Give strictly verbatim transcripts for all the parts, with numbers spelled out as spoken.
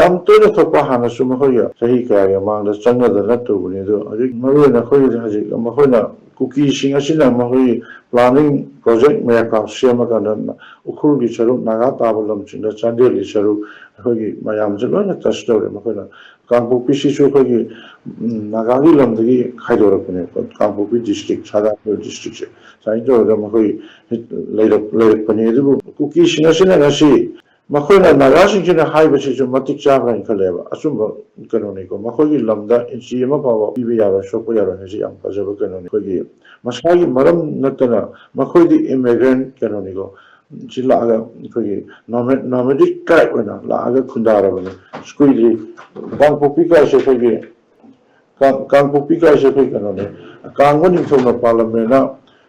ꯌꯥꯝ ꯇꯣꯏꯅ ꯊꯣꯛꯄ ꯍꯥꯟꯅꯁꯨ ꯃꯈꯣꯏꯒꯤ ꯆꯍꯤ ꯀꯌꯥꯒꯤ ꯃꯃꯥꯡꯗ ꯆꯪꯅꯗꯅ ꯇꯧꯕꯅꯤ꯫ ꯑꯗꯨ ꯍꯧꯖꯤꯛ ꯃꯔꯨꯑꯣꯏꯅ ꯑꯩꯈꯣꯏꯒꯤ ꯍꯧꯖꯤꯛ ꯃꯈꯣꯏꯅ ꯀꯨꯀꯤꯁꯤꯡ ꯑꯁꯤꯅ ꯃꯈꯣꯏꯒꯤ planning project ꯃꯌꯥꯝ ꯁꯦꯝꯃꯀꯥꯟꯗ ꯎꯈ꯭ꯔꯨꯜꯒꯤ ꯁꯔꯨꯛ, ꯅꯥꯒꯥ ꯇꯥꯕ ꯂꯝꯁꯤꯡꯗ ꯆꯥꯟꯗꯦꯜꯒꯤ ꯁꯔꯨꯛ, ꯑꯩꯈꯣꯏꯒꯤ ꯃꯌꯥꯝꯁꯦ ꯂꯣꯏꯅ touch ꯇꯧꯔꯦ꯫ ꯃꯈꯣꯏꯅ ꯀꯥꯡꯄꯣꯛꯄꯤꯁꯤꯁꯨ ꯑꯩꯈꯣꯏꯒꯤ, ꯎꯝ, ꯅꯥꯒꯥꯒꯤ ꯂꯝꯗꯒꯤ ꯈꯥꯏꯗꯣꯔꯛꯄꯅꯦ꯫ ꯀꯥꯡꯄꯣꯛꯄꯤ district, ꯁꯥꯗꯥꯟꯄꯨꯔ district ꯁꯦ ꯁꯨꯃꯥꯏꯅ ꯇꯧꯔꯒ ꯃꯈꯣꯏ ꯂꯩꯔꯛ-, ꯂꯩꯔꯛꯄꯅꯤ꯫ ꯑꯗꯨꯕꯨ ꯀꯨꯀꯤꯁꯤꯡ ꯑꯁꯤꯅ ꯉꯁꯤ ꯃꯈꯣꯏꯅ ꯅꯥꯒꯥꯁꯤꯡꯁꯤꯅ ꯍꯥꯏꯕꯁꯤꯁꯨ ꯃꯇꯤꯛ ꯆꯥꯕ꯭ꯔꯥ ꯍꯥꯏꯅ ꯈꯜꯂꯦꯕ꯫ ꯑꯆꯨꯝꯕ ꯀꯩꯅꯣꯅꯤꯀꯣ, ꯃꯈꯣꯏꯒꯤ ꯂꯝꯗ ꯏꯟꯆꯤ ꯑꯃ ꯐꯥꯎꯕ ꯄꯤꯕ ꯌꯥꯔꯣꯏ, ꯁꯣꯛꯄ ꯌꯥꯔꯣꯏ ꯍꯥꯏꯁꯤ ꯌꯥꯝ ꯐꯖꯕ ꯀꯩꯅꯣꯅꯤ꯫ ꯑꯩꯈꯣꯏꯒꯤ ꯃꯁꯥꯒꯤ ꯃꯔꯝ ꯅꯠꯇꯅ ꯃꯈꯣꯏꯗꯤ immigrant ꯀꯩꯅꯣꯅꯤꯀꯣ, ꯁꯤ ꯂꯥꯛꯑꯒ ꯑꯩꯈꯣꯏꯒꯤ nomad-, nomadic tribe ꯑꯣꯏꯅ ꯂꯥꯛꯑꯒ ꯈꯨꯟꯗꯥꯔꯕꯅꯤ꯫ ꯁ꯭ꯀꯨꯜꯒꯤ ꯀꯥꯡꯄꯣꯛꯄꯤ ꯀꯥꯏꯁꯦ ꯑꯩꯈꯣꯏꯒꯤ ꯀꯥꯡ-, ꯀꯥꯡꯄꯣꯛꯄꯤ ꯀꯥꯏꯁꯦ ꯑꯩꯈꯣꯏ ꯀꯩꯅꯣꯅꯦ, ꯀꯥꯡꯕ ꯅꯤꯡꯊꯧꯅ ꯄꯥꯜꯂꯝꯃꯦꯅ,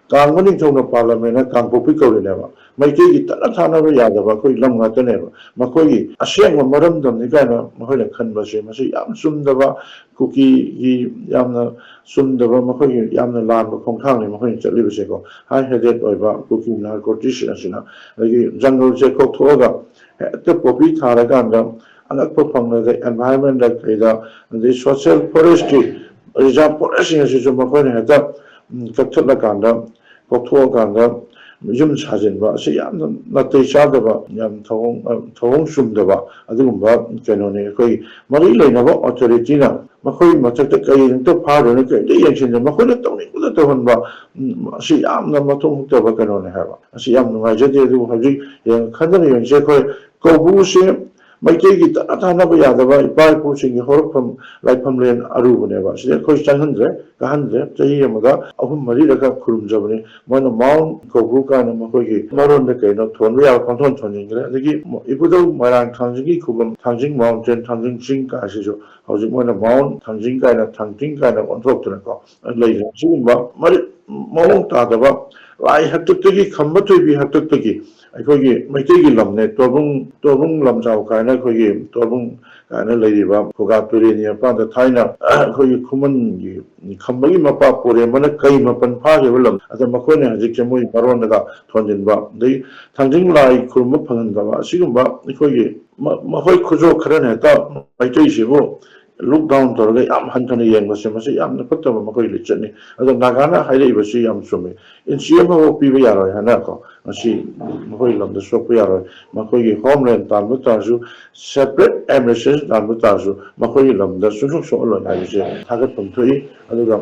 ꯀꯥꯡꯕ ꯅꯤꯡꯊꯧꯅ ꯄꯥꯜꯂꯝꯃꯦꯅ ꯀꯥꯡꯄꯣꯛꯄꯤ ꯀꯧꯔꯤꯅꯦꯕ꯫ ꯃꯩꯇꯩꯒꯤ ꯇꯠꯅ ꯊꯥꯅꯕ ꯌꯥꯗꯕ ꯑꯩꯈꯣꯏ ꯂꯝ ꯉꯥꯛꯇꯅꯦꯕ꯫ ꯃꯈꯣꯏꯒꯤ ꯑꯁꯦꯡꯕ ꯃꯔꯝꯗꯝꯅꯤ ꯀꯥꯏꯅ ꯃꯈꯣꯏꯅ ꯈꯟꯕꯁꯦ ꯃꯁꯤ ꯌꯥꯝ ꯆꯨꯝꯗꯕ, ꯀꯨꯀꯤꯒꯤ ꯌꯥꯝꯅ ꯆꯨꯝꯗꯕ, ꯃꯈꯣꯏꯒꯤ ꯌꯥꯝꯅ ꯂꯥꯟꯕ ꯈꯣꯡꯊꯥꯡꯅꯤ ꯃꯈꯣꯏꯅ ꯆꯠꯂꯤꯕꯁꯦꯀꯣ꯫ High headed ꯑꯣꯏꯕ ꯀꯨꯀꯤ narcotician ꯑꯁꯤꯅ ꯑꯗꯒꯤ ꯖꯪꯒꯜꯁꯦ ꯀꯣꯛꯊꯣꯛꯑꯒ ꯍꯦꯛꯇ ꯄꯣꯄꯤ ꯊꯥꯔꯀꯥꯟꯗ ꯑꯅꯛꯄ ꯐꯪꯂꯗ environment ꯀꯩꯗ, ꯑꯗꯩ social forestꯀꯤ reserve forestꯁꯤꯡ ꯑꯁꯤꯁꯨ ꯃꯈꯣꯏꯅ ꯍꯦꯛꯇ, ꯎꯝ, ꯀꯛꯊꯠꯂꯀꯥꯟꯗ, ꯀꯣꯛꯊꯣꯛꯑꯀꯥꯟꯗ ꯌꯨꯝ ꯁꯥꯖꯤꯟꯕ ꯑꯁꯤ ꯌꯥꯝꯅ ꯅꯥꯇꯩ ꯆꯥꯗꯕ, ꯌꯥꯝ ꯊꯧꯑꯣꯡ, ꯑ, ꯊꯧꯑꯣꯡ ꯆꯨꯝꯗꯕ ꯑꯗꯨꯒꯨꯝꯕ ꯀꯩꯅꯣꯅꯤ꯫ ꯑꯩꯈꯣꯏ ꯃꯔꯤ ꯂꯩꯅꯕ authorityꯅ ꯃꯈꯣꯏ ꯃꯊꯛꯇ ꯀꯔꯤ ꯑꯝꯇ ꯐꯥꯗꯣꯏꯅꯣ, ꯀꯔꯤꯝꯇ ꯌꯦꯡꯁꯤꯟꯗꯦ, ꯃꯈꯣꯏꯅ ꯇꯧꯅꯤꯡꯕꯗ ꯇꯧꯍꯟꯕ, ꯎꯝ, ꯑꯁꯤ ꯌꯥꯝꯅ ꯃꯊꯣꯡ ꯍꯨꯛꯇꯕ ꯀꯩꯅꯣꯅꯤ ꯍꯥꯏꯕ꯫ ꯑꯁꯤ ꯌꯥꯝ ꯅꯨꯡꯉꯥꯏꯖꯗꯦ꯫ ꯑꯗꯨꯕꯨ ꯍꯧꯖꯤꯛ ꯌꯦꯡ-, ꯈꯟꯗꯅ ꯌꯦꯡꯁꯦ꯫ ꯑꯩꯈꯣꯏ ꯀꯧꯕ꯭ꯔꯨꯁꯦ ꯃꯩꯇꯩꯒꯤ ꯇꯠꯅ ꯊꯥꯅꯕ ꯌꯥꯗꯕ ꯏꯄꯥ ꯏꯄꯨꯁꯤꯡꯒꯤ ꯍꯧꯔꯛꯐꯝ ꯂꯥꯏꯐꯝꯂꯦꯟ ꯑꯔꯨꯕꯅꯦꯕ꯫ ꯁꯤꯗ ꯑꯩꯈꯣꯏ ꯆꯪꯍꯟꯗ꯭ꯔꯦ, ꯀꯥꯍꯟꯗ꯭ꯔꯦ꯫ ꯆꯍꯤ ꯑꯃꯗ ꯑꯍꯨꯝ ꯃꯔꯤꯔꯛꯀ ꯈꯨꯔꯨꯝꯖꯕꯅꯤ꯫ ꯃꯣꯏꯅ Mount ꯀꯧꯕ꯭ꯔꯨ ꯀꯥꯏꯅ ꯃꯈꯣꯏꯒꯤ ꯃꯔꯣꯟꯗ ꯀꯩꯅꯣ ꯊꯣꯟꯕ ꯌꯥꯕ ꯄꯪꯊꯣꯟ ꯊꯣꯟꯖꯤꯟꯈ꯭ꯔꯦ꯫ ꯑꯗꯒꯤ ꯏꯕꯨꯙꯧ ꯃꯣꯏꯔꯥꯡ ꯊꯥꯡꯖꯤꯡꯒꯤ ꯈꯨꯕꯝ, ꯊꯥꯡꯖꯤꯡ mountain, ꯊꯥꯡꯖꯤꯡ ꯆꯤꯡ ꯀꯥꯏꯁꯤꯁꯨ ꯍꯧꯖꯤꯛ ꯃꯣꯏꯅ Mount ꯊꯥꯡꯖꯤꯡ ꯀꯥꯏꯅ, ꯊꯥꯡꯖꯤꯡ ꯀꯥꯏꯅ ꯑꯣꯟꯊꯣꯛꯇꯅꯀꯣ ꯂꯩꯈ꯭ꯔꯦ꯫ ꯁꯤꯒꯨꯝꯕ ꯃꯔꯤ-, ꯃꯑꯣꯡ ꯇꯥꯗꯕ, ꯂꯥꯏ ꯍꯥꯛꯇꯛꯇꯒꯤ, ꯈꯝꯕ ꯊꯣꯏꯕꯤ ꯍꯥꯛꯇꯛꯇꯒꯤ ꯑꯩꯈꯣꯏꯒꯤ ꯃꯩꯇꯩꯒꯤ ꯂꯝꯅꯦ, ꯇꯣꯔꯕꯨꯡ, ꯇꯣꯔꯕꯨꯡ ꯂꯝꯖꯥꯎ ꯀꯥꯏꯅ, ꯑꯩꯈꯣꯏꯒꯤ ꯇꯣꯔꯕꯨꯡ ꯀꯥꯏꯅ ꯂꯩꯔꯤꯕ ꯈꯨꯒꯥ ꯇꯨꯔꯦꯜꯒꯤ ꯃꯄꯥꯟꯗ ꯊꯥꯏꯅ ꯑꯩꯈꯣꯏꯒꯤ ꯈꯨꯃꯟꯒꯤ ꯈꯝꯕꯒꯤ ꯃꯄꯥ ꯄꯨꯔꯦꯝꯕꯅ ꯀꯩ ꯃꯥꯄꯟ ꯐꯥꯈꯤꯕ ꯂꯝ꯫ ꯑꯗ ꯃꯈꯣꯏꯅ ꯍꯧꯖꯤꯛꯁꯦ ꯃꯣꯏ ꯃꯔꯣꯟꯗꯒ ꯊꯣꯟꯖꯤꯟꯕ, ꯑꯗꯩ ꯊꯥꯡꯖꯤꯡ ꯂꯥꯏ ꯈꯨꯔꯨꯝꯕ ꯐꯪꯍꯟꯗꯕ, ꯑꯁꯤꯒꯨꯝꯕ ꯑꯩꯈꯣꯏꯒꯤ ꯃ-, ꯃꯈꯣꯏ ꯈꯨꯖꯣ ꯈꯔꯅ ꯍꯦꯛꯇ ꯃꯩꯇꯩꯁꯤꯕꯨ look down ꯇꯧꯔꯒ ꯌꯥꯝ ꯍꯟꯊꯅ ꯌꯦꯡꯕꯁꯦ, ꯃꯁꯤ ꯌꯥꯝꯅ ꯐꯠꯇꯕ ꯃꯈꯣꯏꯒꯤ ꯂꯤꯆꯠꯅꯤ꯫ ꯑꯗꯣ ꯅꯥꯒꯥꯅ ꯍꯥꯏꯔꯛꯏꯕꯁꯤ ꯌꯥꯝ ꯆꯨꯝꯃꯤ꯫ ꯏꯟꯆꯤ ꯑꯃꯐꯥꯎ ꯄꯤꯕ ꯌꯥꯔꯣꯏ ꯍꯥꯏꯅ ꯀꯣ, ꯃꯁꯤ ꯃꯈꯣꯏ ꯂꯝꯗ ꯁꯣꯛꯄ ꯌꯥꯔꯣꯏ꯫ ꯃꯈꯣꯏꯒꯤ homeland ꯇꯥꯟꯕ ꯇꯥꯔꯁꯨ, separate administration ꯇꯥꯟꯕ ꯇꯥꯔꯁꯨ, ꯃꯈꯣꯏꯒꯤ ꯂꯝꯗ ꯁꯨꯡꯁꯣꯛ ꯁꯣꯛꯍꯜꯂꯣꯏ ꯍꯥꯏꯕꯁꯦ ꯊꯥꯒꯠꯐꯝ ꯊꯣꯛꯏ꯫ ꯑꯗꯨꯒ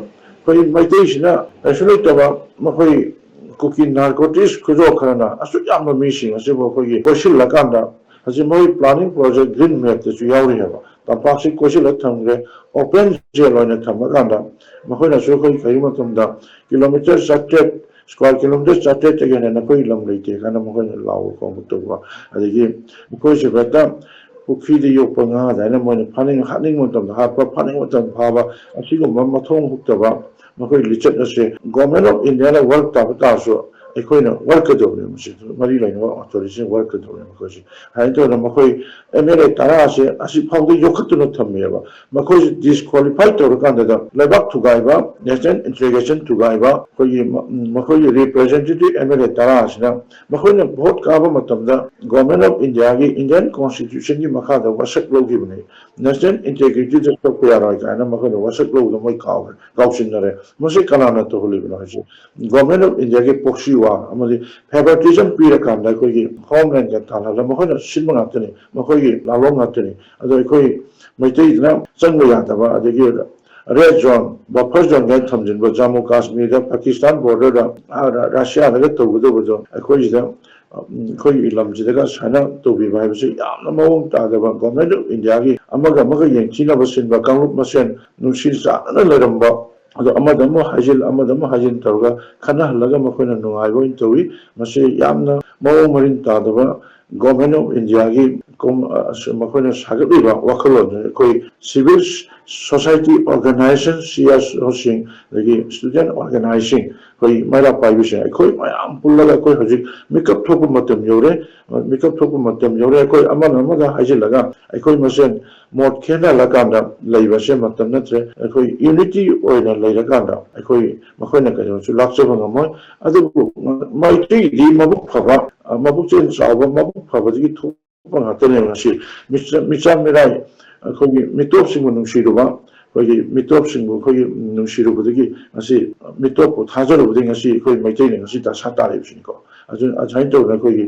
ꯑꯩꯈꯣꯏ ꯃꯩꯇꯩꯁꯤꯅ ꯀꯩꯁꯨ ꯂꯩꯇꯕ, ꯃꯈꯣꯏ ꯀꯨꯀꯤ narcotics ꯈꯨꯗꯣ ꯈꯔꯅ ꯑꯁꯨꯛ ꯌꯥꯝꯕ ꯃꯤꯁꯤꯡ ꯑꯁꯤꯕꯨ ꯑꯩꯈꯣꯏꯒꯤ ꯀꯣꯏꯁꯤꯜꯂꯀꯥꯟꯗ, ꯍꯧꯖꯤꯛ ꯃꯣꯏ planning project Green Map ꯇꯁꯨ ꯌꯥꯎꯔꯤ ꯍꯥꯏꯕ, ꯇꯝꯄꯥꯛꯁꯤ ꯀꯣꯏꯁꯤꯜꯂ ꯊꯝꯈ꯭ꯔꯦ, open jail ꯑꯣꯏꯅ ꯊꯝꯃꯀꯥꯟꯗ, ꯃꯈꯣꯏꯅꯁꯨ ꯑꯩꯈꯣꯏ ꯀꯔꯤꯒꯨꯝꯕ ꯃꯇꯝꯗ ꯀꯤꯂꯣꯃꯤꯇꯔ ꯆꯥꯇ꯭ꯔꯦꯠ, square kilometre ꯆꯥꯇ꯭ꯔꯦꯠꯇꯒꯤ ꯍꯦꯟꯅ ꯅꯈꯣꯏꯒꯤ ꯂꯝ ꯂꯩꯇꯦ ꯀꯥꯏꯅ ꯃꯈꯣꯏꯅ ꯂꯥꯎꯕ ꯈꯣꯡꯕ ꯇꯧꯕ, ꯑꯗꯒꯤ ꯃꯈꯣꯏꯁꯦ ꯍꯦꯛꯇ ꯄꯨꯈ꯭ꯔꯤꯗ ꯌꯣꯛꯄ ꯉꯥ ꯑꯗꯨꯃꯥꯏꯅ ꯃꯣꯏꯅ ꯐꯥꯅꯤꯡ ꯍꯥꯠꯅꯤꯡꯕ ꯃꯇꯝꯗ ꯍꯥꯠꯄ, ꯐꯥꯅꯤꯡꯕ ꯃꯇꯝꯗ ꯐꯥꯕ, ꯑꯁꯤꯒꯨꯝꯕ ꯃꯊꯣꯡ ꯍꯨꯛꯇꯕ ꯃꯈꯣꯏ ꯂꯤꯆꯠ ꯑꯁꯦ Government of India ꯅ work ꯇꯥꯕ ꯇꯥꯔꯁꯨ ꯑꯩꯈꯣꯏꯅ work ꯀꯗꯧꯕꯅꯤ, ꯃꯁꯤ ꯃꯔꯤ ꯂꯩꯅꯕ authority ꯁꯤꯡ work ꯀꯗꯧꯕꯅꯤ ꯃꯈꯣꯏꯁꯦ꯫ ꯍꯥꯏꯅ ꯇꯧꯗꯅ ꯃꯈꯣꯏ M L A ꯇꯔꯥ ꯑꯁꯦ ꯑꯁꯤ ꯐꯥꯎꯗ ꯌꯣꯛꯈꯠꯇꯨꯅ ꯊꯝꯃꯦꯕ꯫ ꯃꯈꯣꯏꯁꯦ disqualify ꯇꯧꯔꯀꯥꯟꯗꯗ ꯂꯩꯕꯥꯛ ꯊꯨꯒꯥꯏꯕ, national integration ꯊꯨꯒꯥꯏꯕ, ꯑꯩꯈꯣꯏꯒꯤ ꯃ-, ꯃꯈꯣꯏꯒꯤ representative M L A ꯇꯔꯥ ꯑꯁꯤꯅ ꯃꯈꯣꯏꯅ vote ꯀꯥꯕ ꯃꯇꯝꯗ Government of India ꯒꯤ Indian Constitution ꯒꯤ ꯃꯈꯥꯗ ꯋꯥꯁꯛ ꯂꯧꯈꯤꯕꯅꯤ꯫ National integrity ꯗ ꯁꯣꯛꯄ ꯌꯥꯔꯣꯏ ꯀꯥꯏꯅ ꯃꯈꯣꯏꯅ ꯋꯥꯁꯛ ꯂꯧꯕꯗ ꯃꯣꯏ ꯀꯥꯎꯈ꯭ꯔꯦ, ꯀꯥꯎꯁꯤꯟꯅꯔꯦ꯫ ꯃꯁꯤ ꯀꯅꯥꯅ ꯇꯧꯍꯜꯂꯤꯕꯅꯣ ꯍꯥꯏꯁꯦ? Government of India ꯒꯤ proxy war ꯑꯃꯗꯤ favoritism ꯄꯤꯔꯀꯥꯟꯗ ꯑꯩꯈꯣꯏꯒꯤ homeland ꯇ ꯇꯥꯜꯍꯜꯂꯒ ꯃꯈꯣꯏꯅ ꯁꯤꯟꯕ ꯉꯥꯛꯇꯅꯤ, ꯃꯈꯣꯏꯒꯤ ꯂꯥꯜꯂꯣꯡ ꯉꯥꯛꯇꯅꯤ꯫ ꯑꯗꯣ ꯑꯩꯈꯣꯏ ꯃꯩꯇꯩꯗꯨꯅ ꯆꯪꯕ ꯌꯥꯗꯕ, ꯑꯗꯒꯤ red zone, buffer zone ꯀꯥꯏꯅ ꯊꯝꯖꯤꯟꯕ, ꯖꯝꯃꯨ ꯀꯥꯁꯃꯤꯔꯗ, ꯄꯥꯀꯤꯁꯇꯥꯟ border ꯗ, ꯑꯥ, ꯔ-, ꯔꯁꯤꯌꯥꯗꯒ ꯇꯧꯒꯗꯧꯕꯗꯣ ꯑꯩꯈꯣꯏꯁꯤꯗ, ꯎꯝ, ꯑꯩꯈꯣꯏꯒꯤ ꯂꯝꯁꯤꯗꯒ ꯁꯨꯃꯥꯏꯅ ꯇꯧꯕꯤꯕ ꯍꯥꯏꯕꯁꯤ ꯌꯥꯝꯅ ꯃꯑꯣꯡ ꯇꯥꯗꯕ, Government of India ꯒꯤ ꯑꯃꯒ ꯑꯃꯒ ꯌꯦꯡꯊꯤꯅꯕ ꯁꯤꯟꯕ, ꯀꯥꯡꯂꯨꯞ ꯃꯁꯦꯟ ꯅꯨꯡꯁꯤ ꯆꯥꯟꯅꯅ ꯂꯩꯔꯝꯕ, ꯑꯗꯣ ꯑꯃꯗ ꯑꯃꯨꯛ ꯍꯥꯏꯖꯤꯜ, ꯑꯃꯗ ꯑꯃꯨꯛ ꯍꯥꯏꯖꯤꯟ ꯇꯧꯔꯒ ꯈꯠꯅꯍꯜꯂꯒ ꯃꯈꯣꯏꯅ ꯅꯨꯡꯉꯥꯏꯕ ꯑꯣꯏꯅ ꯇꯧꯏ꯫ ꯃꯁꯤ ꯌꯥꯝꯅ ꯃꯑꯣꯡ ꯃꯔꯤꯟ ꯇꯥꯗꯕ, Government of India ꯒꯤ ꯀꯣꯝ-, ꯑ, ꯃꯈꯣꯏꯅ ꯁꯥꯒꯠꯂꯤꯕ ꯋꯥꯈꯜꯂꯣꯟ ꯑꯗꯨ ꯑꯩꯈꯣꯏ civil society organization, C S Oꯁꯤꯡ, ꯑꯗꯒꯤ student organization, ꯑꯩꯈꯣꯏ ꯃꯩꯔꯥ ꯄꯥꯏꯕꯤꯁꯤꯡ, ꯑꯩꯈꯣꯏ ꯃꯌꯥꯝ ꯄꯨꯜꯂꯒ ꯑꯩꯈꯣꯏ ꯍꯧꯖꯤꯛ ꯃꯤꯀꯞ ꯊꯣꯛꯄ ꯃꯇꯝ ꯌꯧꯔꯦ꯫ ꯃꯤꯀꯞ ꯊꯣꯛꯄ ꯃꯇꯝ ꯌꯧꯔꯦ꯫ ꯑꯩꯈꯣꯏ ꯑꯃꯅ ꯑꯃꯒ ꯍꯥꯏꯖꯤꯜꯂꯒ ꯑꯩꯈꯣꯏ ꯃꯁꯦꯟ ꯃꯣꯠ ꯈꯦꯠꯅꯍꯜꯂꯀꯥꯟꯗ ꯂꯩꯕꯁꯦ ꯃꯇꯝ ꯅꯠꯇ꯭ꯔꯦ꯫ ꯑꯩꯈꯣꯏ unity ꯑꯣꯏꯅ ꯂꯩꯔꯀꯥꯟꯗ ꯑꯩꯈꯣꯏ ꯃꯈꯣꯏꯅ ꯀꯩꯗꯧꯁꯨ ꯂꯥꯛꯆꯕ ꯉꯝꯃꯣꯏ꯫ ꯑꯗꯨꯕꯨ ꯃꯩꯇꯩꯗꯤ ꯃꯕꯨꯛ ꯐꯕ, ꯃꯕꯨꯛꯆꯦꯜ ꯆꯥꯎꯕ, ꯃꯕꯨꯛ ꯐꯕꯗꯒꯤ ꯊꯣꯛꯄ ꯉꯥꯛꯇꯅꯦꯕ꯫ ꯉꯁꯤ ꯃꯤꯆ-, ꯃꯤꯆꯥ ꯃꯤꯔꯥꯏ, ꯑꯩꯈꯣꯏꯒꯤ ꯃꯤꯇꯣꯞꯁꯤꯡꯕꯨ ꯅꯨꯡꯁꯤꯔꯨꯕ, ꯑꯩꯈꯣꯏꯒꯤ ꯃꯤꯇꯣꯞꯁꯤꯡꯕꯨ ꯑꯩꯈꯣꯏꯒꯤ ꯅꯨꯡꯁꯤꯔꯨꯕꯗꯒꯤ ꯉꯁꯤ, ꯃꯤꯇꯣꯞꯄꯨ ꯊꯥꯖꯔꯨꯕꯗꯒꯤ ꯉꯁꯤ ꯑꯩꯈꯣꯏ ꯃꯩꯇꯩꯅ ꯉꯁꯤ ꯗꯁꯥ ꯇꯥꯔꯤꯕꯁꯤꯅꯤꯀꯣ꯫ ꯑꯗꯨ, ꯑꯗꯨꯃꯥꯏꯅ ꯇꯧꯗꯅ ꯑꯩꯈꯣꯏꯒꯤ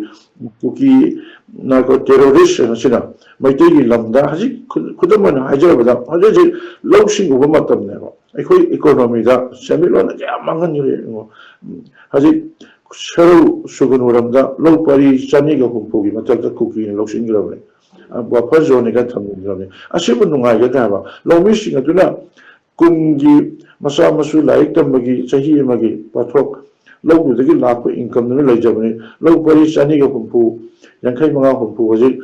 ꯀꯨꯀꯤ narco terrorist ꯑꯁꯤꯅ ꯃꯩꯇꯩꯒꯤ ꯂꯝꯗ ꯍꯧꯖꯤꯛ ꯈꯨ-, ꯈꯨꯗꯝ ꯑꯣꯏꯅ ꯍꯥꯏꯖꯔꯕꯗ, ꯍꯧꯖꯤꯛ ꯍꯧꯖꯤꯛ ꯂꯧꯁꯤꯡ ꯎꯕ ꯃꯇꯝꯅꯦꯕ꯫ ꯑꯩꯈꯣꯏ economyꯗ ꯁꯦꯟꯃꯤꯠꯂꯣꯟꯗ ꯀꯌꯥ ꯃꯥꯡꯍꯟꯈ꯭ꯔꯦ ꯌꯦꯡꯉꯣ꯫ ꯍꯧꯖꯤꯛ ꯁꯦꯔꯧ ꯁꯨꯒꯨꯅꯨꯔꯣꯝꯗ ꯂꯧ ꯄꯔꯤ ꯆꯅꯤꯒ ꯍꯨꯝꯐꯨꯒꯤ ꯃꯊꯛꯇ ꯀꯨꯀꯤꯅ ꯂꯧꯁꯤꯟꯈ꯭ꯔꯕꯅꯤ꯫ ꯑ, buffer zoneꯅꯤꯒ ꯊꯝꯖꯤꯟꯈ꯭ꯔꯕꯅꯤ꯫ ꯑꯁꯤꯕꯨ ꯅꯨꯡꯉꯥꯏꯒꯗ꯭ꯔꯥ ꯍꯥꯏꯕ? ꯂꯧꯃꯤꯁꯤꯡ ꯑꯗꯨꯅ ꯀꯨꯝꯒꯤ ꯃꯆꯥ ꯃꯁꯨ ꯂꯥꯏꯔꯤꯛ ꯇꯝꯕꯒꯤ ꯆꯍꯤ ꯑꯃꯒꯤ ꯄꯣꯠꯊꯣꯛ ꯂꯧꯗꯨꯗꯒꯤ ꯂꯥꯛꯄ incomeꯗꯨꯅ ꯂꯩꯖꯕꯅꯤ꯫ ꯂꯧ ꯄꯔꯤ ꯆꯅꯤꯒ ꯍꯨꯝꯐꯨ, ꯌꯥꯡꯈꯩ ꯃꯉꯥ, ꯍꯨꯝꯐꯨ ꯍꯧꯖꯤꯛ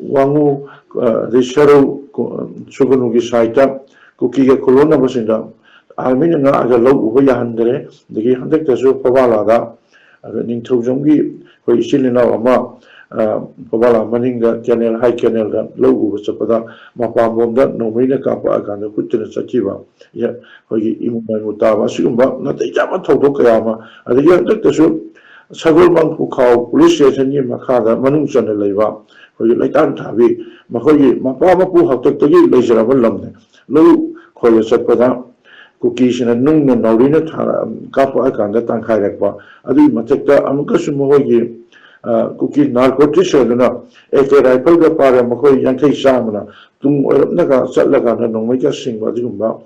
ꯋꯥꯉꯨ, ꯑ, ꯑꯗꯩ ꯁꯦꯔꯧ, ꯀꯨ-, ꯁꯨꯒꯅꯨꯒꯤ sideꯇ ꯀꯨꯀꯤꯒ ꯈꯨꯂꯣꯟꯅꯕꯁꯤꯡꯗ armyꯅ ꯉꯥꯛꯑꯒ ꯂꯧ ꯎꯕ ꯌꯥꯍꯟꯗ꯭ꯔꯦ꯫ ꯑꯗꯒꯤ ꯍꯟꯗꯛꯇꯁꯨ ꯐꯣꯕꯥꯂꯥꯗ, ꯑꯗ ꯅꯤꯡꯊꯧꯖꯝꯒꯤ ꯑꯩꯈꯣꯏ ꯏꯆꯤꯜ ꯏꯅꯥꯎ ꯑꯃ, ꯑ, ꯐꯣꯕꯥꯂꯥ ꯃꯅꯤꯡꯗ canal, high canalꯗ ꯂꯧ ꯎꯕ ꯆꯠꯄꯗ ꯃꯄꯥꯝꯕꯣꯝꯗ ꯅꯣꯡꯃꯩꯅ ꯀꯥꯞꯄꯛꯑꯀꯥꯟꯗ ꯍꯨꯠꯇꯨꯅ ꯆꯠꯈꯤꯕ, ꯌ-, ꯑꯩꯈꯣꯏꯒꯤ ꯏꯃꯨꯡ ꯃꯅꯨꯡ ꯇꯥꯕ, ꯑꯁꯤꯒꯨꯝꯕ ꯅꯥꯇꯩ ꯆꯥꯕ ꯊꯧꯗꯣꯛ ꯀꯌꯥ ꯑꯃ, ꯑꯗꯒꯤ ꯍꯟꯗꯛꯇꯁꯨ ꯁꯒꯣꯜꯕꯟ ꯄꯨꯈꯥꯎ police stationꯒꯤ ꯃꯈꯥꯗ ꯃꯅꯨꯡ ꯆꯟꯅ ꯂꯩꯕ ꯑꯩꯈꯣꯏꯒꯤ ꯂꯩꯇꯥꯟ ꯊꯥꯕꯤ, ꯃꯈꯣꯏꯒꯤ ꯃꯄꯥ ꯃꯄꯨ ꯍꯥꯛꯇꯛꯇꯒꯤ ꯂꯩꯖꯔꯕ ꯂꯝꯅꯤ꯫ ꯂꯧ ꯈꯣꯏꯕ ꯆꯠꯄꯗ ꯀꯨꯀꯤꯁꯤꯅ ꯅꯨꯡꯅ ꯅꯥꯎꯔꯤꯅ ꯊꯥ-, ꯀꯥꯞꯄꯛꯑꯀꯥꯟꯗ ꯇꯥꯟꯈꯥꯏꯔꯛꯄ꯫ ꯑꯗꯨꯒꯤ ꯃꯊꯛꯇ ꯑꯃꯨꯛꯀꯁꯨ ꯃꯈꯣꯏꯒꯤ, ꯑ, ꯀꯨꯀꯤ narcotics ꯑꯗꯨꯅ A K rifleꯒ ꯄꯥꯔꯒ ꯃꯈꯣꯏ ꯌꯥꯡꯈꯩ ꯆꯥꯝꯃꯅ ꯇꯨꯡ ꯑꯣꯏꯔꯞꯅꯒ ꯆꯠꯂꯀꯥꯟꯗ ꯅꯣꯡꯃꯩꯒ ꯁꯤꯡꯕ ꯑꯗꯨꯒꯨꯝꯕ,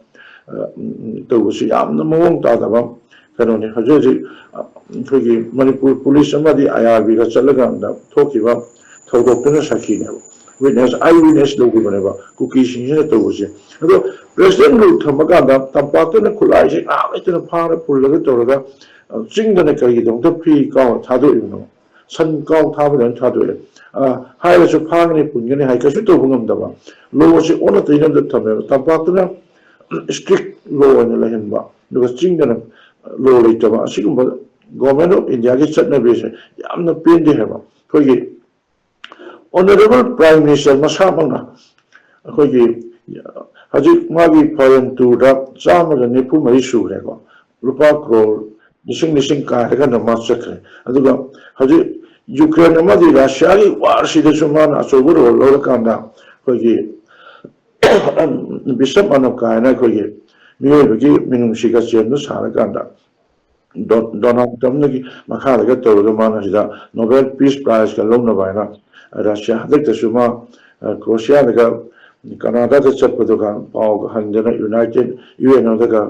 ꯑ, ꯎꯝ, ꯇꯧꯕꯁꯤ ꯌꯥꯝꯅ ꯃꯑꯣꯡ ꯇꯥꯗꯕ ꯀꯩꯅꯣꯅꯤ꯫ ꯍꯧꯖꯤꯛ ꯍꯧꯖꯤꯛ, ꯑ, ꯑꯩꯈꯣꯏꯒꯤ ꯃꯅꯤꯄꯨꯔ police ꯑꯃꯗꯤ I R Bꯒ ꯆꯠꯂꯀꯥꯟꯗ ꯊꯣꯛꯈꯤꯕ ꯊꯧꯗꯣꯛꯇꯨꯅ ꯁꯥꯈꯤꯅꯦꯕ꯫ Witness, eye witness ꯂꯧꯈꯤꯕꯅꯦꯕ ꯀꯨꯀꯤꯁꯤꯡꯁꯤꯅ ꯇꯧꯕꯁꯦ꯫ ꯑꯗꯣ president rule ꯊꯝꯃꯀꯥꯟꯗ ꯇꯝꯄꯥꯛꯇꯅ ꯈꯨꯠꯂꯥꯏꯁꯦ ꯉꯥꯏꯍꯥꯛ ꯂꯩꯇꯅ ꯐꯥꯔ ꯄꯨꯜꯂꯒ ꯇꯧꯔꯒ, ꯑ, ꯆꯤꯡꯗꯅ ꯀꯔꯤꯒꯤꯗꯃꯛꯇ ꯐꯤ ꯀꯥꯎꯅ ꯊꯥꯗꯣꯛꯏꯕꯅꯣ? ꯁꯟ ꯀꯥꯎ ꯊꯥꯕꯗꯧꯅ ꯊꯥꯗꯣꯛꯑꯦ꯫ ꯑ, ꯍꯥꯏꯔꯁꯨ ꯐꯥꯒꯅꯤ, ꯄꯨꯟꯒꯅꯤ ꯍꯥꯏ, ꯀꯩꯁꯨ ꯇꯧꯕ ꯉꯝꯗꯕ꯫ ꯂꯣ ꯑꯁꯤ ꯑꯣꯟꯅ ꯇꯩꯅꯕꯗ ꯊꯝꯃꯦꯕ꯫ ꯇꯝꯄꯥꯛꯇꯅ ꯏꯁꯇ꯭ꯔꯤꯛ ꯂꯣ ꯑꯣꯏꯅ ꯂꯩꯍꯟꯕ, ꯑꯗꯨꯒ ꯆꯤꯡꯗꯅ ꯂꯣ ꯂꯩꯇꯕ꯫ ꯑꯁꯤꯒꯨꯝꯕ ꯒꯣꯔꯃꯦꯟ ꯑꯣꯐ ꯏꯟꯗꯤꯌꯥꯒꯤ ꯆꯠꯅꯕꯤꯁꯦ ꯌꯥꯝꯅ ꯄꯦꯟꯗꯦ ꯍꯥꯏꯕ꯫ ꯑꯩꯈꯣꯏꯒꯤ ꯑꯣꯅꯔꯦꯕꯜ ꯄ꯭ꯔꯥꯏꯝ ꯃꯤꯅꯤꯁꯇꯔ ꯃꯁꯥꯃꯛꯅ ꯑꯩꯈꯣꯏꯒꯤ ꯍꯧꯖꯤꯛ ꯃꯥꯒꯤ ꯐꯣꯔꯦꯟ ꯇꯨꯔꯗ ꯆꯥꯝꯃꯒ ꯅꯤꯐꯨ ꯃꯔꯤ ꯁꯨꯈ꯭ꯔꯦꯀꯣ, ꯂꯨꯄꯥ ꯀ꯭ꯔꯣꯔ ꯂꯤꯁꯤꯡ ꯂꯤꯁꯤꯡ ꯀꯥꯏꯔꯒ ꯃꯥ ꯆꯠꯈ꯭ꯔꯦ꯫ ꯑꯗꯨꯒ ꯍꯧꯖꯤꯛ ꯌꯨꯀ꯭ꯔꯦꯟ ꯑꯃꯗꯤ ꯔꯁꯤꯌꯥꯒꯤ ꯋꯥꯔꯁꯤꯗꯁꯨ ꯃꯥꯅ ꯑꯆꯧꯕ ꯔꯣꯜ ꯂꯧꯔꯀꯥꯟꯗ ꯑꯩꯈꯣꯏꯒꯤ ꯕꯤꯁꯞ ꯃꯥꯅꯕ ꯀꯥꯏꯅ ꯑꯩꯈꯣꯏꯒꯤ ꯃꯤꯑꯣꯏꯕꯒꯤ ꯃꯤꯅꯨꯡꯁꯤꯒ ꯆꯦꯟꯕ ꯁꯥꯔꯀꯥꯟꯗ ꯗꯣ-, ꯗꯣꯅꯥꯜꯗ ꯇ꯭ꯔꯝꯞꯅꯒꯤ ꯃꯈꯥꯗꯒ ꯇꯧꯔꯒ ꯃꯥꯅ ꯁꯤꯗ ꯅꯣꯕꯦꯜ ꯄꯤꯁ ꯄ꯭ꯔꯥꯏꯖꯀ ꯂꯧꯅꯕ ꯍꯥꯏꯅ ꯔꯁꯤꯌꯥ ꯍꯟꯗꯛꯇꯁꯨ ꯃꯥ, ꯑ, ꯀ꯭ꯔꯣꯁꯤꯌꯥꯗꯒ ꯀꯅꯥꯗꯥꯗ ꯆꯠꯄꯗꯨꯒ ꯄꯥꯎꯒ ꯍꯪꯗꯅ ꯌꯨꯅꯥꯏꯇꯦꯠ ꯌꯨ ꯑꯦꯟ ꯑꯣꯗꯒ,